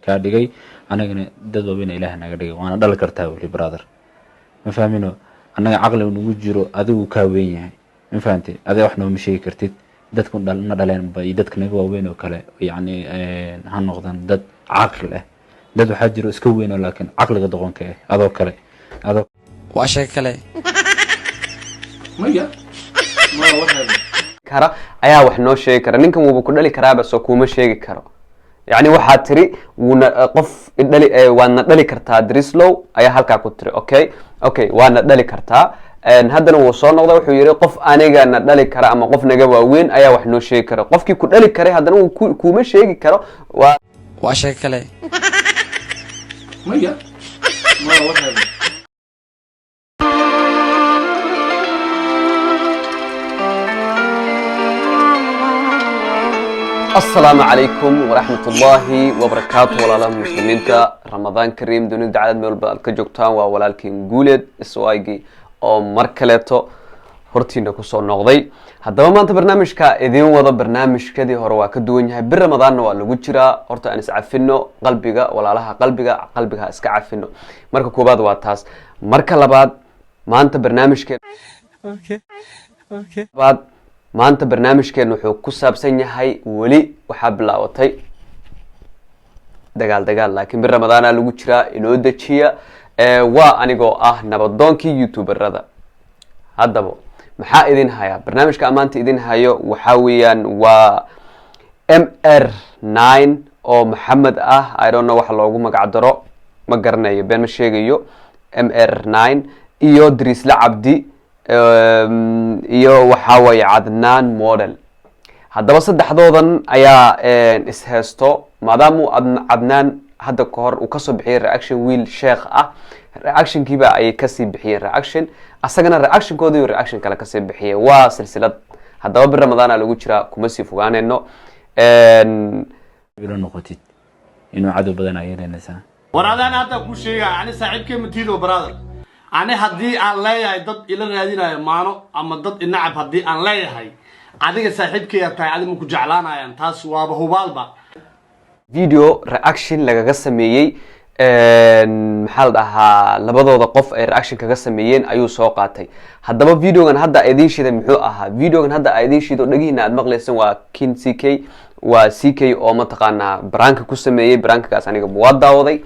Kaa dhigay, anagana dad waaweyn Ilaahay naga dhigay. Waana dhali kartaa weli, brother, ma fahmino? Annaga caqli nagu jiro, adigu kaa weyn yahay, ma fahamtay? Adiga wax nooma sheegi kartid. Dadku na dhaleen ba iyo dadka naga waaweyn oo kale, yacni ha noqdaan dad caaqil ah. Dad waxaa jiro iska weyn oo laakiin caqliga doqonka ah, adoo kale, adoo Waa sheeko kale. Maya, ma waxaad Kara ayaa wax noo sheegi kara. Ninkan wuuba ku dhali karaaba, soo kuuma sheegi karo. Yacni waxaad tiri wuuna qof idhali, waadna dhali kartaa. Drislow ayaa halkaa ku tiri okay, waadna dhali kartaa. Haddana wuu soo noqday, wuxuu yihi qof aniga na dhali kara ama qof naga waaweyn ayaa wax noo sheegi kara. Qofkii ku dhali karay haddana wuu kuuma sheegi karo, waa Waa sheeko kale. Maya, ma waxaad Asalaamu calaykum waraxmat ullaahi wabarakaatu, walaalaha muslimiinta. Ramadaan kariim. Dunida dacalad meel walba aad ka joogtaan, waa walaalkiin Guuleed Iswaagi oo mar kaleeto hortiina kusoo noqday. Haddaba maanta barnaamijka idiin wado barnaamijkadii hore waa ka duwan yahay. Bir Ramadaanna waa lagu jiraa. Horta aan iscafino, qalbiga walaalaha, qalbiga qalbiga ha iska cafino. Marka koowaad waa taas. Marka labaad, maanta barnaamijkeen labaad, maanta barnaamijkeen wuxuu ku saabsan yahay, weli waxaa bilaabatay dagaal dagaal, laakiin bir Ramadaana lagu jiraa, inoo dejiya. Waa anigoo ah nabadoonkii youtuberada. Haddaba maxaa idin hayaa? Barnaamijka maanta idin hayo waxaa weeyaan waa MR9 oo Maxamed ah. I don't know waxa loogu magac daro, ma garanayo, been ma sheegayo. MR9 iyo Drisle Cabdi iyo waxaa weeye Cadnaan Model. Haddaba saddexdoodan ayaa isheysto, maadaama Cadnaan hadda ka hor uu kasoo bixiyay reaction wiil sheekh ah. Reactionkiiba ayay kasii bixiyeen reaction, asagana reactionkoodii reaction kale kasii bixiyay. Waa silsilad. Haddaba bir Ramadaana lagu jiraa, kuma sii fogaanayno. Ilo noqotid inuu cadow badan aa yeelanaysaa. War adaan hadda kuu sheegaya, ani saaxiibkay matiido, brother. Ani haddii aan leeyahay dad ila raadinayo maano ama dad inacab, haddii aan leeyahay adiga saaxiibkaya tahay, adi ma ku jeclaanayaan, taas waaba hubaalba. Video reaction lagaga sameeyey, maxaa la dhahaa, labadooda qof ay reaction kaga sameeyeen ayuu soo qaatay. Haddaba videogan hadda idiin shiday muxuu ahaa? Videogan hadda idiin shido, dhegihiina aad maqlaysan, waa Kin CK, waa CK oo mataqaanaa prank-ka ku sameeyey. Prank-kaas aniga waa daawaday.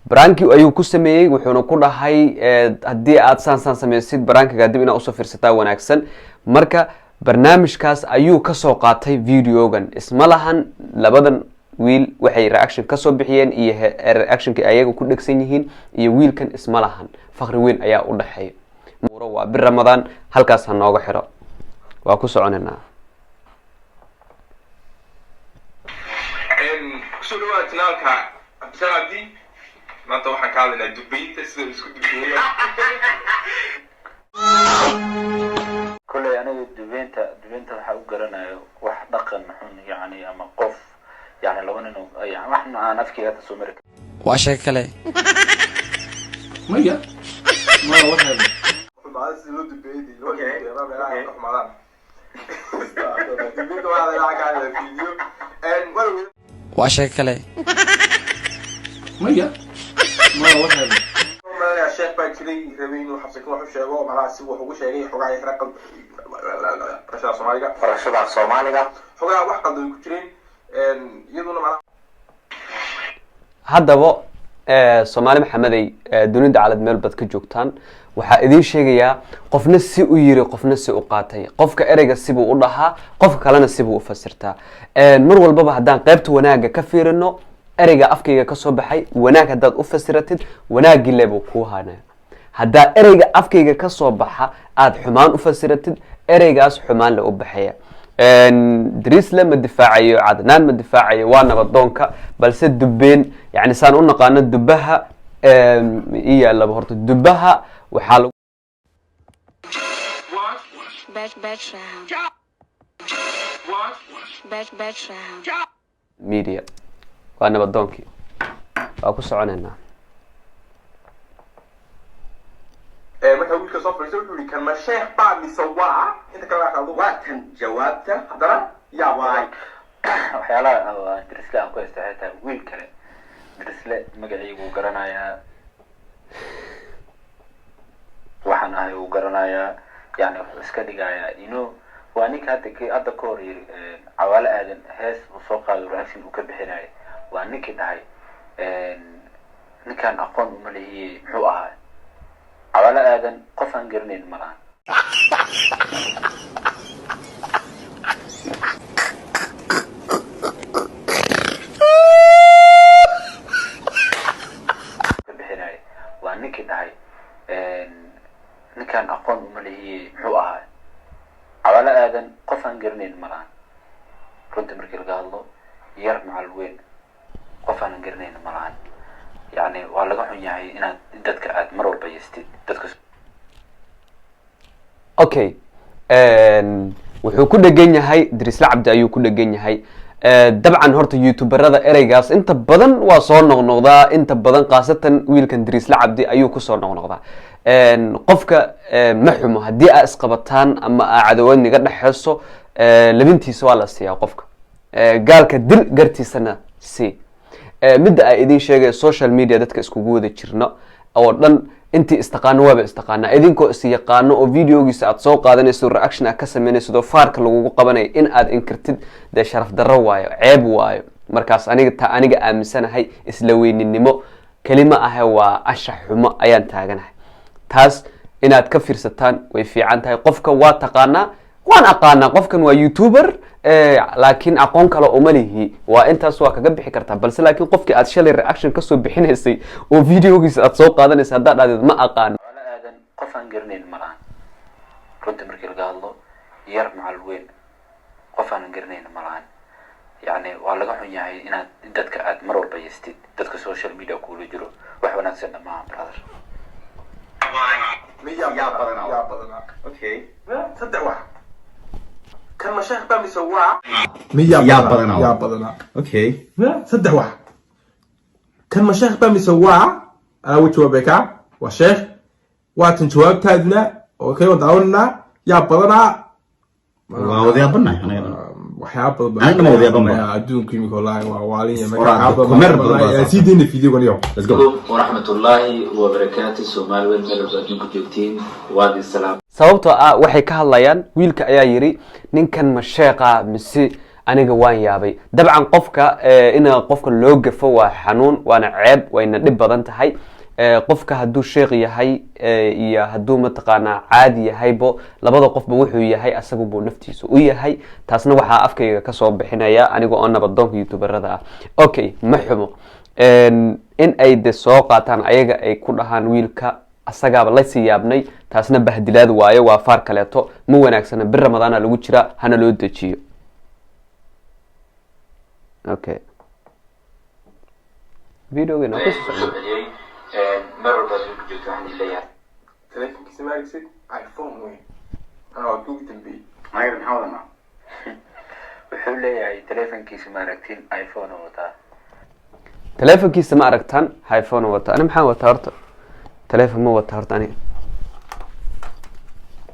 Prank-ki ayuu ku sameeyey, wuxuuna ku dhahay haddii aad saan saan sameysid, prank-iga dib inaad usoo fiirsataa wanaagsan. Marka barnaamijkaas ayuu kasoo qaatay videogan. Isma lahan labadan wiil waxay reaction kasoo bixiyeen iyo reactionka ayaga ku dhegsan yihiin iyo wiilkan isma lahan. Faqri weyn ayaa u dhexeeya. Waa bir Ramadaan, halkaas ha nooga xiro, waa ku soconaynaa. Kusoo dhawaada channelka Cabdisalaam Cabdi. Maanta waxaan ka hadlaynaa dubeynta, sida la isku dubeeyo. Kolley aniga dubeynta waxaa u garanayo wax dhaqan xun, yacni ama qof, yani laba nin oo yani wax aan afkeyga hadda soo mari. Waa sheeko kale. Maya, ma waxaad Xumaada sida loo dubeeyo, loo dubeeyo meelaha ka xumaadaan. Dubeynta waxaa laga ka hadlayaa video. Waa sheeko kale. Maya, ma waxaad Malaya sheekh baa jiray rabay inuu xabsikan wax u sheego, macnaha si wax ugu sheegay xogaa yara qalb barashada Soomaaliga, barashada Soomaaliga. Xogaa wax qaldan ku jireen iyaduna macnaha. Haddaba Soomaali Maxamedey, dunida calad meel baad ka joogtaan, waxaa idiin sheegayaa qofna si u yiri, qofna si u qaatay. Qofka ereyga sibuu u dhahaa, qofka kalena sibuu u fasirtaa. Mar walbaba haddaan qaybta wanaagga ka fiirino, ereyga afkayga kasoo baxay wanaag haddaad u fasiratid, wanaaggii lebuu kuu hanaya. Haddaa ereyga afkayga kasoo baxa aada xumaan u fasiratid, ereygaas xumaan le u baxaya. Drisle ma difaacayo, Cadnaan ma difaacayo, waa nabadoonka, balse dubeen, yani saan u naqaano dubaha i yaalaba. Horta dubaha waxaa lagu Background. Background. Media waa nabadoonkii, waa ku soconaynaa. Markaa wiilka soo fadhiistay wuxuu yihi, kan ma sheekh baa mise waa inta kale qaldo? Waa tan jawaabta. Haddana yaa Waay, waxyaalaha Drisle aan ku haysta waxay tahay wiil kale. Magacaygu wuu garanayaa, waxaan ahay wuu garanayaa. Yani wuxuu iska dhigayaa waa ninka hadda hadda ka hor yiri Cawaale Aadan hees uu soo qaado, reaction uu ka bixinayo. Waa ninkii dhahay ninkaan aqoon uma lihiye, muxuu ahaa? Cawaale Aadan qof aan garanayn ma lahan. Ka bixinayo. Waa ninkii dhahay ninkaan aqoon uma lihiye, muxuu ahaa? Cawaale Aadan qof aan garanayn ma lahan. Runtii markii laga hadlo, yar macal weyn, qof aanan garanayn ma lahan. Yani waa laga xun yahay inaad dadka aad mar walba yeestid dadka. Okay, wuxuu ku dhegan yahay Dirisle Cabdi ayuu ku dhegan yahay. Dabcan horta youtuberada ereygaas inta badan waa soo noqnoqdaa, inta badan khaasatan wiilkan Dirisle Cabdi ayuu kusoo noqnoqdaa. Qofka ma xumo haddii aa isqabataan ama aa cadawad niga dhexeyso, labintiisa waa la siiyaa qofka. Gaalka dil, gartiisana sii. Midda ay idin sheegay, social media dadka iskugu wada jirno oo dhan, intii istaqaano waaba istaqaanaa. Idinkoo is yaqaano oo videogiisa aad soo qaadanayso, reaction aad ka sameynayso oo faarka lagugu qabanayo, in aad inkirtid dee sharaf darro waayo, ceeb waayo. Markaas aniga taa aniga aaminsanahay, isla weyninimo kelima ahe, waa anshax xumo ayaan taaganahay. Taas inaad ka fiirsataan way fiican tahay. Qofka waa taqaanaa, waan aqaanaa, qofkan waa youtuber, laakiin aqoon kale uma lihi, waa intaas, waa kaga bixi kartaa. Balse laakiin qofkii aad shalay reaction kasoo bixinaysay oo videogiisa aad soo qaadanaysay, haddaad dhahdeed ma aqaano. Cawaale Aadan qof aan garanayn ma lahan. Runtii markii laga hadlo, yar macal weyn, qof aanan garanayn ma lahan. Yani waa laga xun yahay inaad dadka aad mar walba yeestid dadka social media kuula jiro. Wax wanaagsanna maaha, brother. Yaa badanaa, yaa badanaa. Okay, saddex wax. Kan ma sheekh baa mise waa Miyaa Yaa badanaa. Yaa badanaa. Okay. Saddex wax. Kan ma sheekh baa mise waa? Anaa u jawaabay kaa waa sheekh. Waa tan jawaabtaaduna. Okay, waan daawananaa. Yaa badanaa? Waa wadayaabanahay anaga dhan. Waxyaaba badan. Anaga dhan waa wadayaaban ba. Adduunka imika wallaahi waa waalin yahay. Waraa, kumeer badan baa. Sii deyna videogan iyo Let's go. Waraxmatullaahi wabarakaatu. Soomaali weyn, meel walba adduunka joogtiin, waad isalaam. Sababtoo ah waxay ka hadlayaan, wiilka ayaa yiri ninkan ma sheeqa mise? Aniga waan yaabay. Dabcan qofka ina qofka loo gafo waa xanuun, waana ceeb, wayna dhib badan tahay. Qofka hadduu sheekh yahay iyo hadduu mataqaanaa caadi yahaybo, labada qofba wuxuu yahay asagu buu naftiisa u yahay. Taasna waxaa afkayga kasoo bixinaya aniga oo nabadoonka youtuberada ah. Okay, ma xumo in ay de soo qaataan ayaga ay ku dhahaan wiilka asagaaba lasii yaabnay. Taasna bahdilaad waayo, waa faar kaleeto, ma wanaagsana. Bir Ramadaana lagu jira, hana loo dejiyo. Okay, videogeena waa kusii socnaa. Celiyey, meel walba adduunka joogto waxaan idin leeyahay. Telefonkiisa ma aragsid? iPhone wey. Anaa waa kuugu dambeeyey. Anaga maxaa wadanaa? Wuxuu leeyahay telefonkiisa ma aragtiin, iPhone oo wataa. Telefonkiisa ma aragtaan, iPhone wata. Ani maxaan wataa horta? Telefon ma wata horta aniga.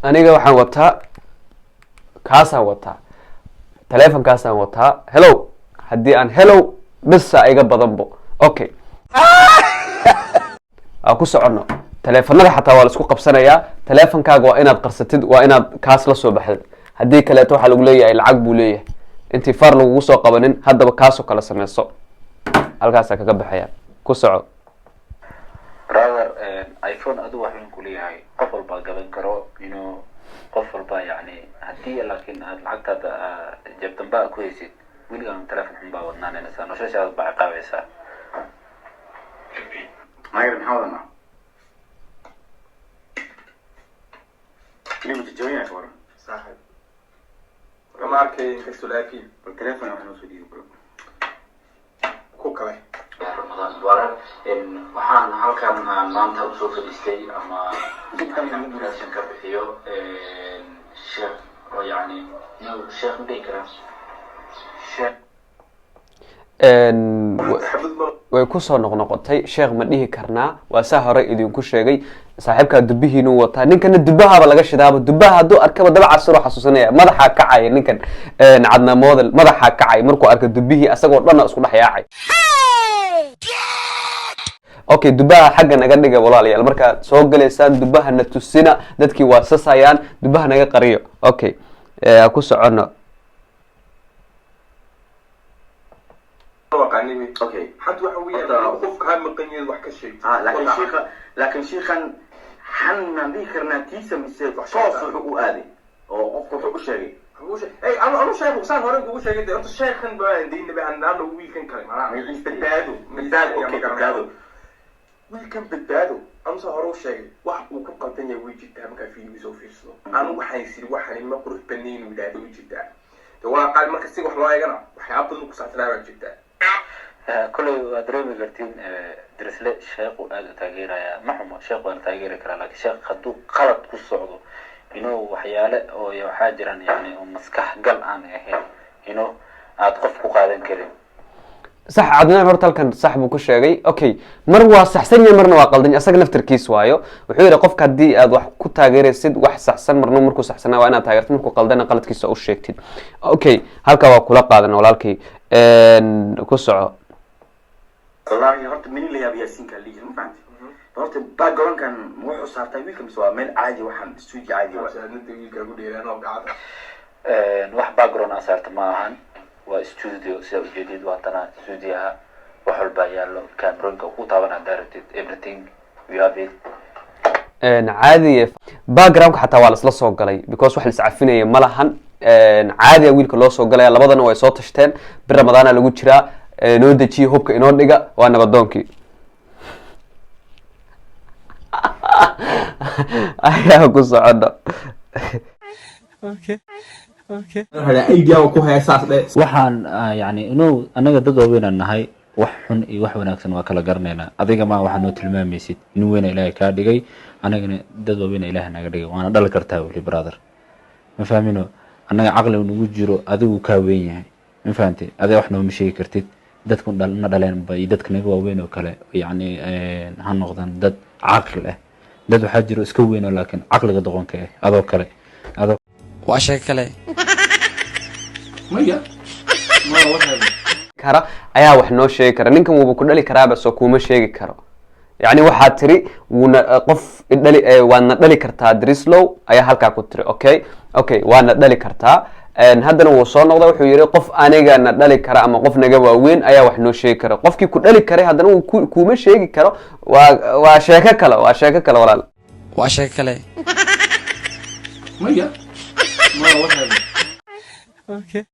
Aniga waxaan wataa, kaasaan wataa, telefonkaasaan wataa. Hello, haddii aan hello bisa iga badanbo. Okay, aan ku soconno. Teleefanada xataa waa la isku qabsanayaa. Teleefonkaaga waa inaad qarsatid, waa inaad kaas la soo baxdid. Haddii kaleeto waxaa lagu leeyahay lacag buu leeyahay. Intii far lagugu soo qabanin, haddaba kaasoo kale sameyso. Halkaasaa kaga baxaya, ku soco. Brother, iPhone adigu wax weyn kuleeyahay, qof walbaa gadan karo, qof walba. Yani haddii laakiin aad lacagtaada jeeb damba aad ku haysid, weligaan telefon xun baa wadnaanaysaa, noloshaada baa ciqaabaysaa. Anaga maxaa wadanaa? Anigu jajaban yahay, ka waran? Saaxib, lama arkay inkastoo, laakiin Bal telefon wax noo soo dhiibo, bro. Ku kale. Ramadaan mubaarak. Waxaan halkan aan maanta usoo fadhiistay ama reaction ka bixiyo sheekh oo yani no sheekh ma dhihi karaa sheekh. Xabad ma Way kusoo noqnoqotay sheekh ma dhihi karnaa. Waa saa hore idinku sheegay, saaxiibkaa dubihiinuu wataa. Ninkana dubahaaba laga shidaaba. Dubaha hadduu arkaba daba casiroo xasuusanaya, madaxaa kacaya ninkan Cadnaa Model, madaxaa kacay markuu arka dubihii, asagoo dhanna isku dhex yaacay. Okay, dubaha xagga naga dhiga, walaalayaal. Markaad soo galaysaan dubaha na tusina, dadkii waa sasayaan, dubaha naga qariyo. Okay, ku socono. Okay. Hadda waxa weeyaan qofka ha maqan yahay wax ka sheegto. Laakiin shiikha, laakiin shiikhan xan maan dhihi karnaa tiisa mise toos wuxuu u aaday oo qofku wuxuu u sheegay? Hey, anu sheekh saan hore kugu sheegay dee, horta sheekhan baan daynaba aan wiilkan kale macnaha badbaado. Badbaado, okay, badbaado. Wiilkan badbaado anu saan hore u sheegay, wax uu ku qaldan yahay way jirtaa. Markaa fiidigiisa u fiirsado, anu waxaan siri waxaan ma qurux badnayn inuu yidhaahdo way jirtaa. De waa qaali marka si wax loo eegana waxyaaba badan ku saabsanaa baa jirtaa. Koley waa dareemi kartiin, Drisle sheekhu aada u taageeraya. Ma xumo, sheekh waa la taageeri karaa, laakiin sheekh hadduu qalad ku socdo inuu waxyaale oo waxaa jiraan yani oo maskax gal aan ahayn inuu aad qof ku qaadan karin. Sax, Cadnaan horta halkan sax buu ku sheegay. Okay, mar waa saxsan yahay, marna waa qaldan yahay, asaga naftarkiis waayo. Wuxuu yidhi qofka haddii aad wax ku taageeraysid wax saxsan, marna markuu saxsanaa waa inaad taageertid, markuu qaldana qaladkiisa u sheegtid. Okay, halkaa waa kula qaadan, walaalkay. Ku soco. Wallaahi horta mini la yaab Yaasiinka lihi, ma fahanti? Horta backgroundkan ma wuxuu saartaa wiilka mise waa meel caadi, waxaan studio caadi waa? Saadnada wiilka ku dheeraan oo gacada. Wax background aan saarta ma ahan, waa studio sidaa ujeedid. Waatana studioha, wax walbaa yaallo, cameroonka ku taaban haddaa rabtid, everything we have it. Caadiye, backgroundka xataa waa laisla soo galay because wax la iscafinaya ma lahan. Caadiya wiilka loo soo galaya, labadana way soo tashteen. Bir Ramadaana lagu jiraa, noo dejiye hubka, inoo dhiga, waa nabadoonkii ayaa ku socono. Idea ku haya saas dhe. Waxaan yani inuu anaga dad waaweynaan nahay, wax xun iyo wax wanaagsan waa kala garanaynaa. Adiga ma waxaa noo tilmaamaysid? Nin weyna Ilaahay kaa dhigay, anagana dad waaweyna Ilaahay naga dhigay, waana dhali kartaa weli, brother. Ma fahmino, annaga caqli nagu jiro, adigu kaa weyn yahay. Ma fahantay? Adiga wax nooma sheegi kartid. Dadku na dhaleen ba iyo dadka naga waaweyn oo kale yacni ha noqdaan dad caqli ah. Dad waxaa jiro iska weyn oo laakiin caqliga doqonka ah, adoo kale, adoo Waa sheeko kale. Maya. Kara ayaa wax noo sheegi kara. Ninkan wuuba ku dhali karaaba, soo kuuma sheegi karo. Yacni waxaad tiri wuuna qof dhali, waadna dhali kartaa. Drislow ayaa halkaa ku tiri okay, waadna dhali kartaa. Haddana wuu soo noqday, wuxuu yihi qof aniga na dhali kara ama qof naga waaweyn ayaa wax noo sheegi kara. Qofkii ku dhali karay haddana wuu kuuma sheegi karo. Waa sheeko kale, waa sheeko kale, walaal. Waa sheeko kale. Maya. Ma waxaad